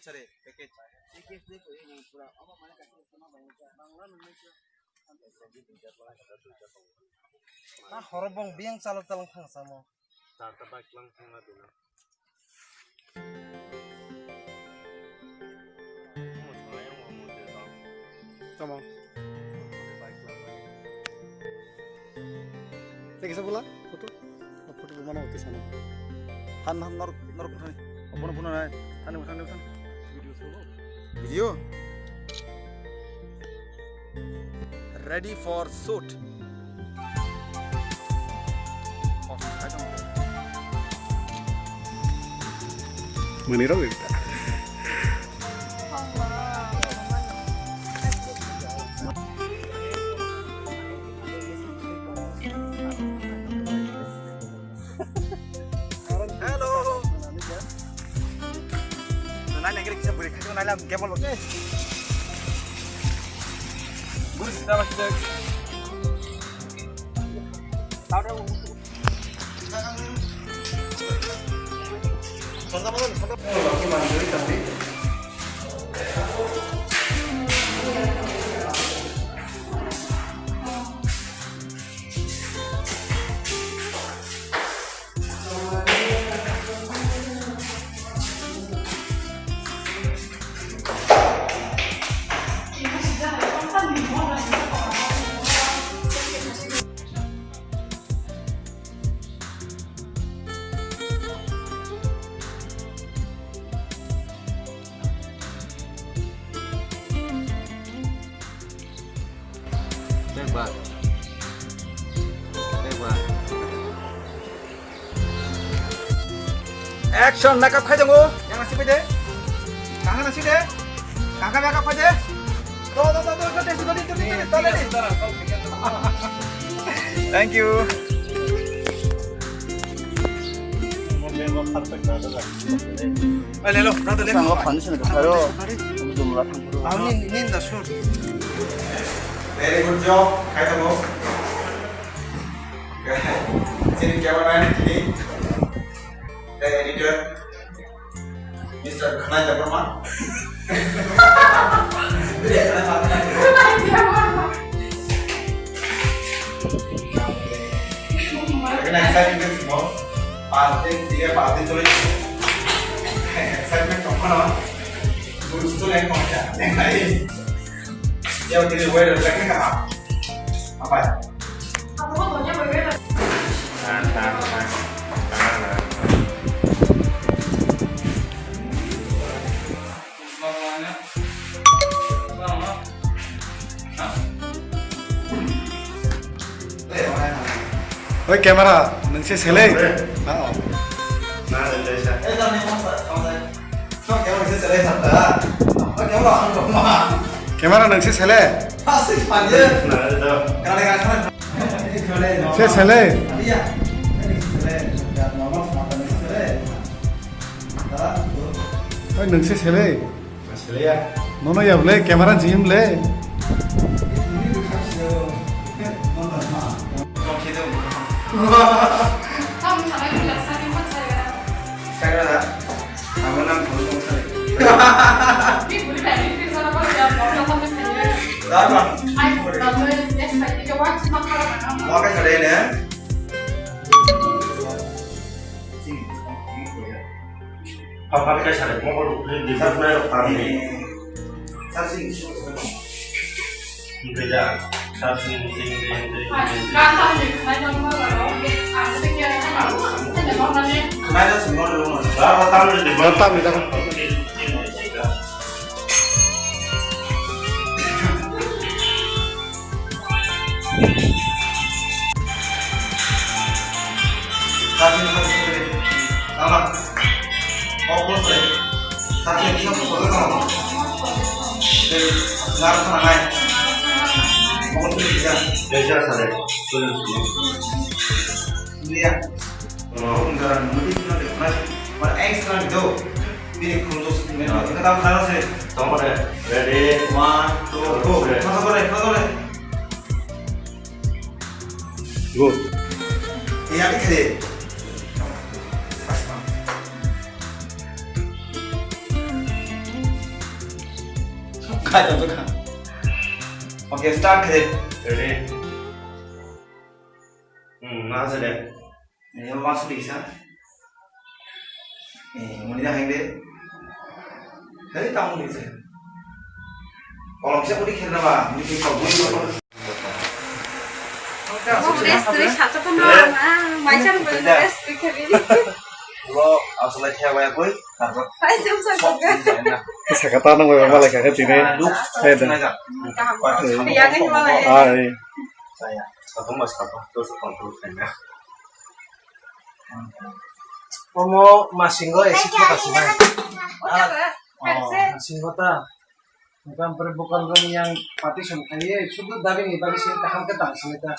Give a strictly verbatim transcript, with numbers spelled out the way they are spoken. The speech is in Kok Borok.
Sari, package. Na horo bong biyang chalok chalok thang samo. Charta bike lang thangna dina. Tamo. Tei kisa bula photo. Photo bumano tei sana. Han han nor nor kuthani. Bono bono nai. Thani kuthani kuthani. Video. Ready for shoot. Mani rok ekta. Hello. Nai nai kisa buri kisa nai lam gable. Buri kisa ba kisa. Take one. Take one. Action, makeup khai tongo. Yang nasi pede. Kanga nasi de. Kanga makeup khai de. Do, do, do, do, do, do, do, do, do, do, do, do. Thank you. Hello, brother. Ang foundation ko. Ayo. Ang nin, nin da shoot. Very good job. Khai tongo. Chini cameraman, chini editor, Mister Khanai Debbarma. Khanai Debbarma. Khanai Debbarma. Pas din, tiga pas din tulis. Excitement kok mana? Gusto na kok ya? Yang ini. Yang ini weather lagi kah? Apa ya? Oi, camera, nungse selei? Na, oh. Camera nungse sele. Se sele. Oi, nungse sele. Nono yable camera jim le. Papa kita sana mokol di sana rok tani. Sasing. Beda. Sasing ding ding ding. Batam di. Ready? One, two, go. Go. Iya, ini kali. Hai, jom jom kha. Okay, start khe. Ready? Hmm, ma se de. Ni ma suri sa. Eh, muni na hang de. Hei, tamo ni se. Kolom se muni khe na ba, muni khe ko muni ko. Rest twi sacha ko ma, ma, mai chang bai rest twi khe bi. Lo, asal khe bai koi, karbo. Sai sam sa ko. Saka ta nang bai ba lai kha tini. Duk. Hai da. Kaham. Ya ni ma lai. Ai. Saya, sabo mas apa? Terus kontrol kena. Omo masingo esi khe kasina. Oh, masingo ta. Bukan per bukan rom yang pati sum khaye, sudu dabi ni dabi sini taham ke tang sini ta.